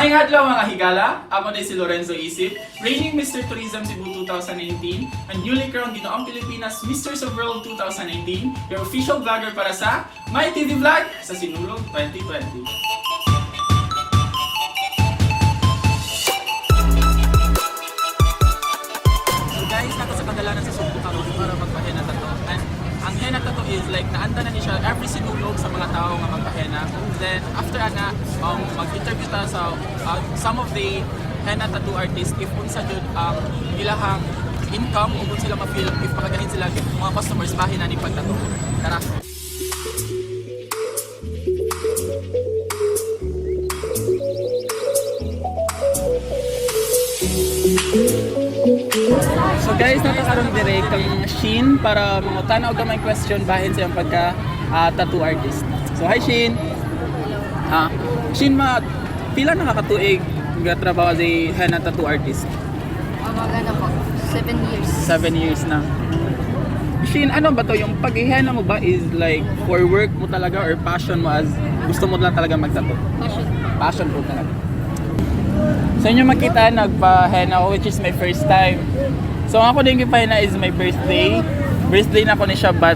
Maayong adlaw, mga higala, ako na si Lorenzo Isip, reigning Mr. Tourism Cebu 2019 and newly crowned Ginoong Pilipinas Mr. of World 2019, your official vlogger para sa My TV Vlog sa Sinulog 2020. So guys, nako sa kadalanan sa Sugbo karon para magpahena tato. And ang henna tattoo is like naanta na ni siya every Sinulog sa mga tao nga magpahena. Then after ana, mag-interview ta sa some of the henna tattoo artists if unsa jud ang ilahang income o kung sila ma-feel if makaganin sila mga customers bahin na ni pagtattoo. Tara. So guys, natakaroon dire kang Shin para mangutana og gamay question bahin sa iyang pagka tattoo artist. So hi, Shin. Ah, Shin, ma pila na ka katuig nga trabaho as a henna tattoo artist? Mga ano po, 7 years. 7 years na. Shin, ano ba to yung pag-henna mo ba is like for work mo talaga or passion mo, as gusto mo lang talaga mag-tattoo? Passion. Passion po talaga. Sa inyo makita, nagpa-henna ako, which is my first time. So ang ako din gipahenna is my birthday. Birthday na ko ni siya, but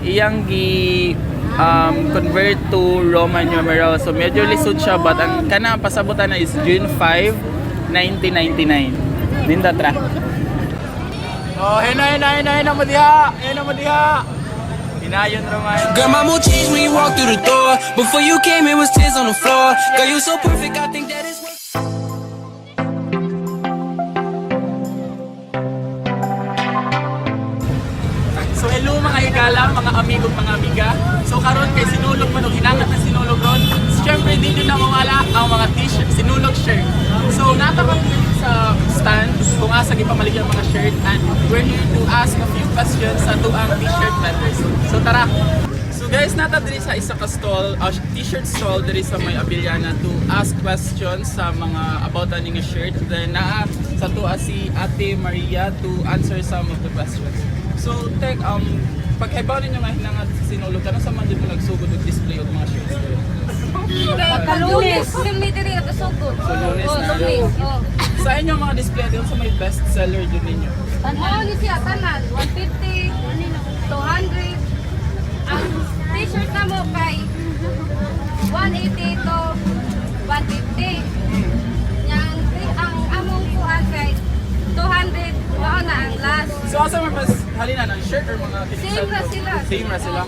iyang gi convert to Roman numeral. So medyo lisod siya, but ang kanang pasabutan na is June 5, 1999. Ninda tra. Oh, henna, henna, henna, henna mo diha. Henna mo diha. Hinayon Roman. Girl, my mood changed when you walked through the door. Before you came, it was tears on the floor. Girl, you so perfect, I think that is what. So hello, mga higala, mga amigo, mga amiga. So karon kay Sinulog man og hinangat na Sinulog ron. Syempre di jud na mawala ang mga t-shirt, Sinulog shirt. So nata kami diri sa stand kung asa gipamaligya ang mga shirt and we're here to ask a few questions sa tuang t-shirt vendors. So tara. So guys, nata diri sa isa ka stall, t-shirt stall diri sa may Abellana to ask questions sa mga about ani nga shirt. Then naa sa tuwa si Ate Maria to answer some of the questions. So, Tek, pagkaibaw ninyo nga hinangat sa Sinulog, kano sa man jud mo nagsugod og display og mga shirts diri? Lunes. Kami diri nagasugod. So, Lunes oh, na. Lunes. Oh. Sa inyo mga display dito sa may best seller jud ninyo? Mao ni siya tanan 150, 200. Ang t-shirt na mo kay 180 to 150. Yang ang among kuan kay 200, mao na ang last. So asa man mas halina ng shirt or mga Same ra sila. Same ra sila.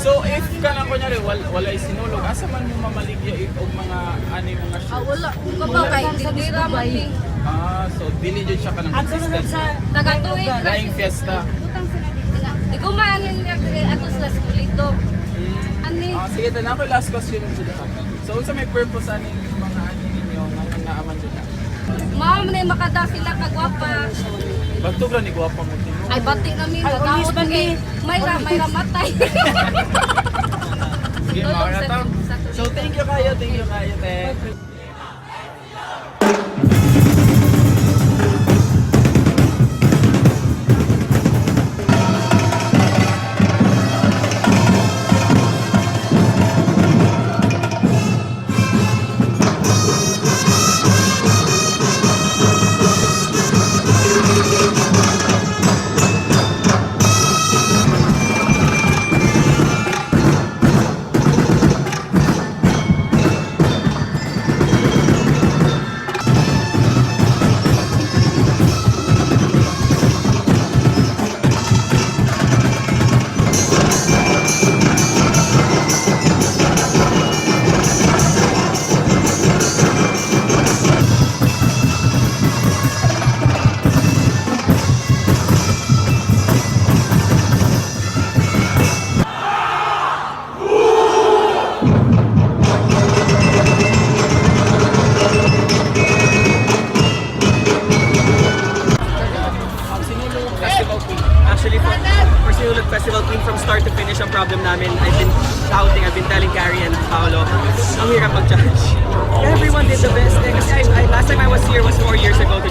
So if kanang kunyari wala Sinulog, asa man mo mamaligya og mga ani mga shirt? Ah, wala. Ko pa kay tindira man ni. Ah, so dili jud siya kanang consistent. Taga tuig ra Laing siya. fiesta. Di ko maanin niya kay ato sa eskulito. Ani. Ah, sige, tan ako last question jud ka. So unsa may purpose ani mga ani ninyo nga naaman jud na? Mao man ay makada sila kagwapa. Bagtog ra ni gwapa mo tino. Ay, bati kami nadaot kay may ramatay. Sige, Tulog mao na to. So thank you kayo, te.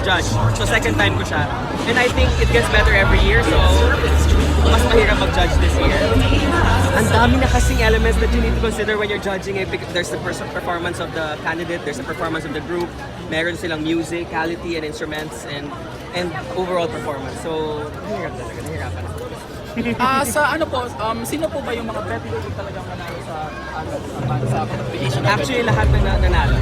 judge. So second time ko siya. And I think it gets better every year, so mas mahirap mag-judge this year. Ang dami na kasing elements that you need to consider when you're judging it. Because there's the performance of the candidate, there's the performance of the group, meron silang musicality and instruments and overall performance. So, mahirap talaga, nahirapan ako. Sa ano po, sino po ba yung mga bet mo talagang manalo sa ano sa competition? Actually, lahat na nanalo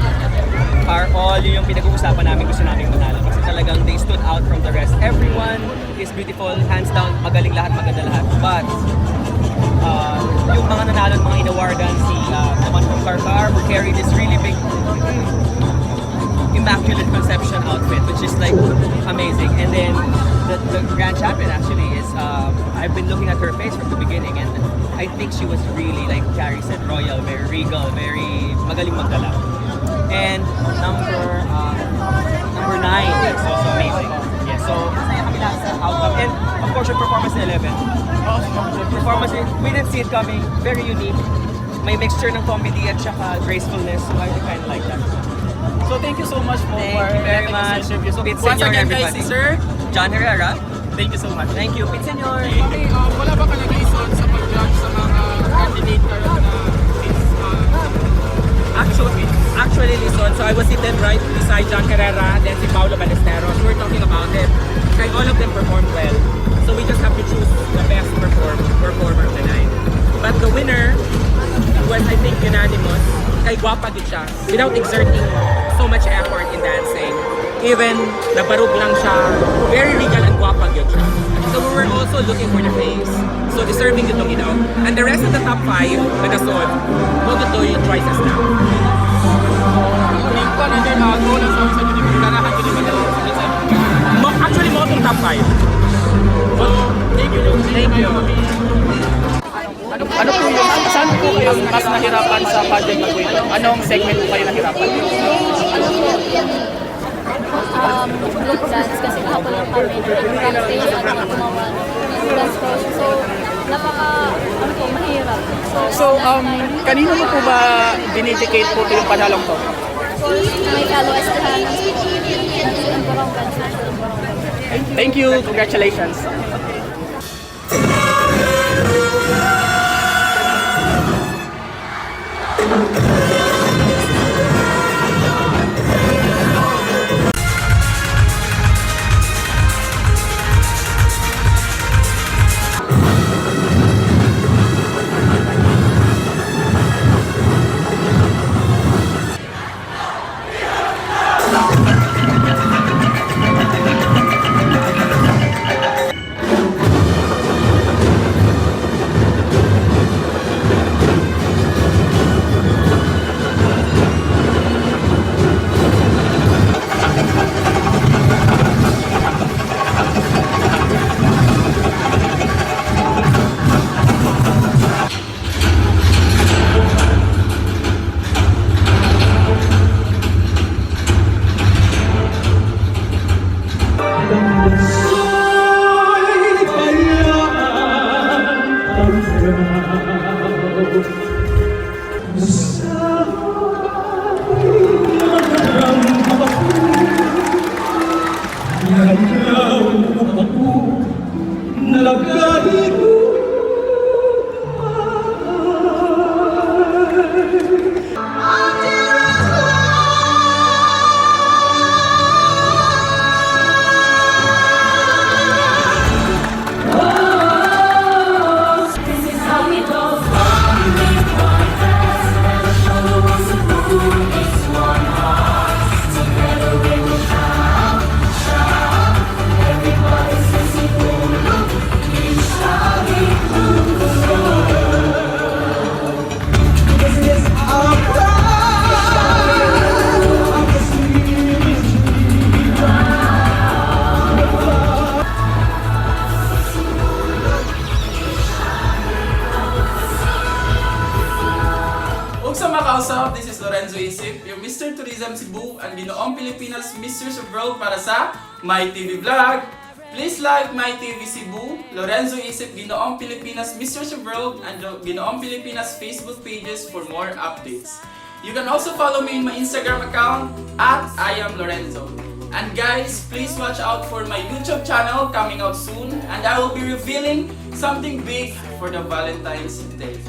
are all yun yung pinag-uusapan namin, gusto namin manalo. Kasi talagang they stood out from the rest. Everyone is beautiful, hands down, magaling lahat, maganda lahat. But, yung mga nanalo at mga inawardan, si the one from Carcar who carried this really big Immaculate Conception outfit, which is like amazing. And then the grand champion actually is, I've been looking at her face from the beginning and I think she was really, like Gary said, royal, very regal, very magaling magdala. And number 9 is also amazing. Yeah, so masaya kami lahat sa outcome. And of course, yung performance ni 11. Performance, we didn't see it coming. Very unique. May mixture ng comedy at saka gracefulness. So I kind of like that. So thank you so much po Thank for you very letting us much. interview. So Pit once Senor, again, guys, everybody. si Sir, John Herrera. Thank you so much. Thank you. Pit Senor. Okay, wala ba ka nag-ison sa pag-judge sa mga candidate karon na is Actually, listen, so I was seated right beside John Herrera, then si Paolo Ballesteros. We were talking about it. Kay all of them performed well. So we just have to choose the best performer of the night. But the winner was, I think, unanimous. Kay gwapa gid siya. Without exerting so much effort in dancing. Even nabarog lang siya. Very regal and gwapa gid siya. So we were also looking for the face. So deserving itong ino. And the rest of the top five na nasod, mo to yung choices now. Link ko na dyan, go lang sa inyo, ganahan yun yung madalo sa Mo, actually, mo itong top 5. So, thank you. Thank you. Ano po yung, saan po kayo mas nahirapan sa pageant na po ito? Anong segment po kayo nahirapan? Ano po, group dance kasi kahapon lang kami nag-backstage at gumawa ng dance coach. So, napaka, ano po, mahirap. So, So, kanino mo po ba dinedicate po ito yung panalong to? May Carlo Estejanos po, at si Borongan, sa Borongan. Thank you. Congratulations. Ug sa makausap, this is Lorenzo Isip, yung Mr. Tourism Cebu and Ginoong Pilipinas Mr. World para sa My TV Vlog. Please like My TV Cebu, Lorenzo Isip, Ginoong Pilipinas Mr. World and the Ginoong Pilipinas Facebook pages for more updates. You can also follow me in my Instagram account at I am Lorenzo. And guys, please watch out for my YouTube channel coming out soon, and I will be revealing something big for the Valentine's Day.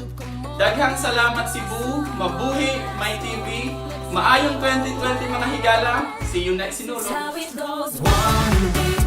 Daghang salamat, Cebu, mabuhi My TV, maayong 2020, mga higala. See you next Sinulog. How it goes. One.